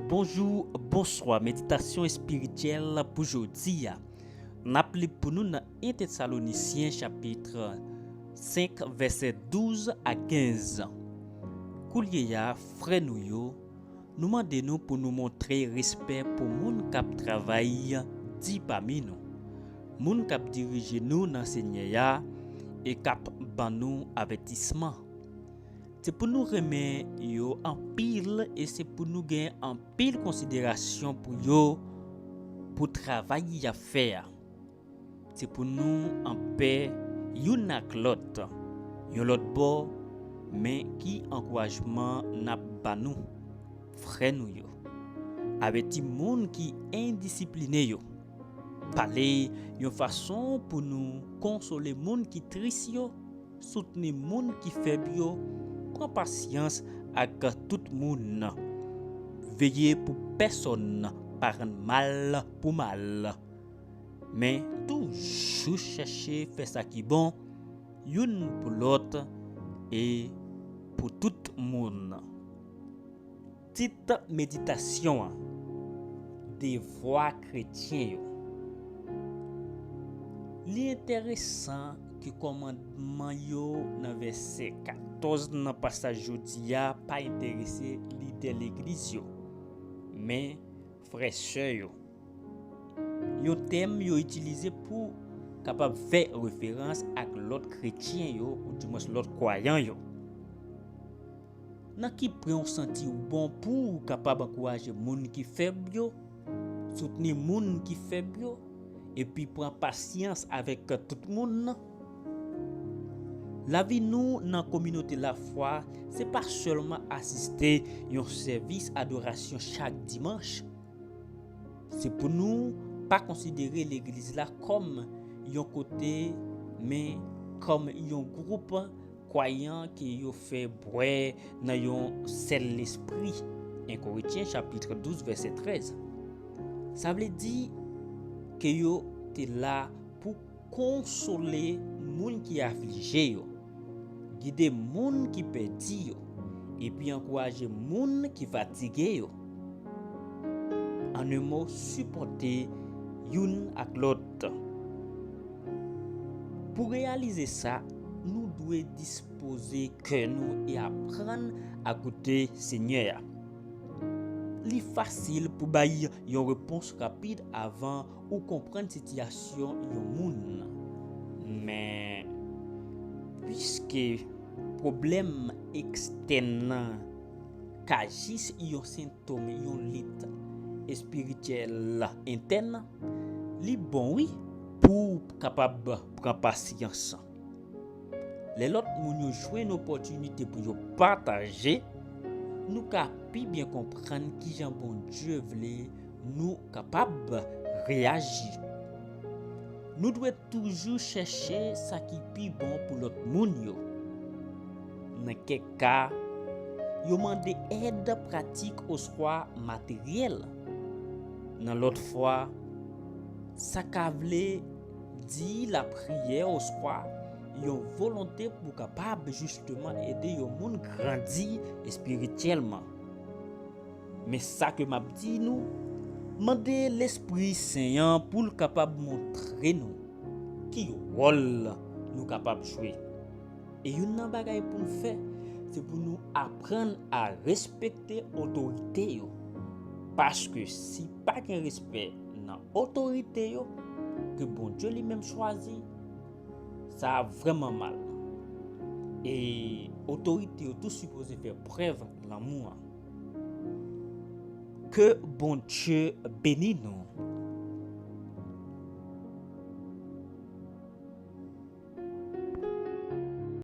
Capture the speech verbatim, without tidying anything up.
Bonjou, bonswa. Meditasyon espirityèl pou jodi a. N ap li pou nou nan en Tesalonisyen chapit senk, vèsè douz a kenz. Koulye a, frè nou yo, nou mande nou pou nou montre respè pou moun k ap travay di pami nou, moun k ap dirije nou nan Senyè a e k ap ban nou avètisman. Se pou nou renmen yo anpil e se pou nou gen anpil konsiderasyon pou yo, pou travay y ap fè a. Se pou nou anpè youn ak lòt, yon lòt bò, men ki ankourajman n ap ba nou, frè nou yo? Avèti moun ki endisipline yo. Pale yon fason pou nou konsole moun ki tris yo, soutni moun ki fèb yo, pran pasyans ak tout moun. Veye pou pèsonn pa rann mal pou mal, men toujou chèche fè sa ki bon, youn pou lòt e pou tout moun. Tit meditasyon an, devwa kretyen yo. Li enteresan ke kòmandman yo nan vèsè katòz nan pasaj jodi a pa enterese lidè legliz yo, men frè sè yo. Yon tèm yo itilize pou kapab fè referans ak lòt kretyen yo, oudimwens lòt kwayan yo. Nan ki pwen w santi w bon pou w kapab ankouraje moun ki fèb yo, soutni moun ki fèb yo, epi pran pasyans avèk tout moun? Lavi nou nan kominote lafwa, se pa sèlman asiste yon sèvis adorasyon chak dimanch. Se pou nou pa konsidere legliz la kòm yon kote, men kòm yon gwoup kwayan ke yo fè bwè nan yon sèl lespri. En Korentyen chapit douz, vèsè trèz. Sa vle di ke yo te la pou konsole moun ki aflije yo, gide moun ki pèdi yo, epi ankouraje moun ki fatige yo. An en mo, sipòte youn ak lòt. Pou reyalize sa, nou dwe dispoze kè nou e aprann a koute Senyè a. Li fasil pou bay yon repons rapid avan ou konprann sitiyasyon yon moun. Men, piske pwoblèm ekstèn nan ka jis yon sentòm yon lit espirityèl entèn, li bon, wi, pou w kapab pran pasyans. Lè lòt moun yo jwenn opòtinite pou yo pataje, nou ka pi byen konprann kijan Bondye vle nou kapab reyaji. Nou dwe toujou chèche sa ki pi bon pou lòt moun yo. Nan kèk ka, yo mande èd pratik oswa materyèl. Nan lòt fwa, sa ka vle di lapriyè oswa yon volonte pou kapab jisteman ede yon moun grandi espirityèlman. Men sa ke m ap di nou, mande Lespri Sen an pou l kapab montre nou ki wòl nou kapab jwe. E youn nan bagay pou n fè, se pou nou aprann a respekte otorite yo. Paske si pa gen respè nan otorite yo, ke Bondye li menm chwazi, sa ap vrèman mal. E otorite yo tou sipoze fè prèv lanmou an. Ke Bondye beni nou.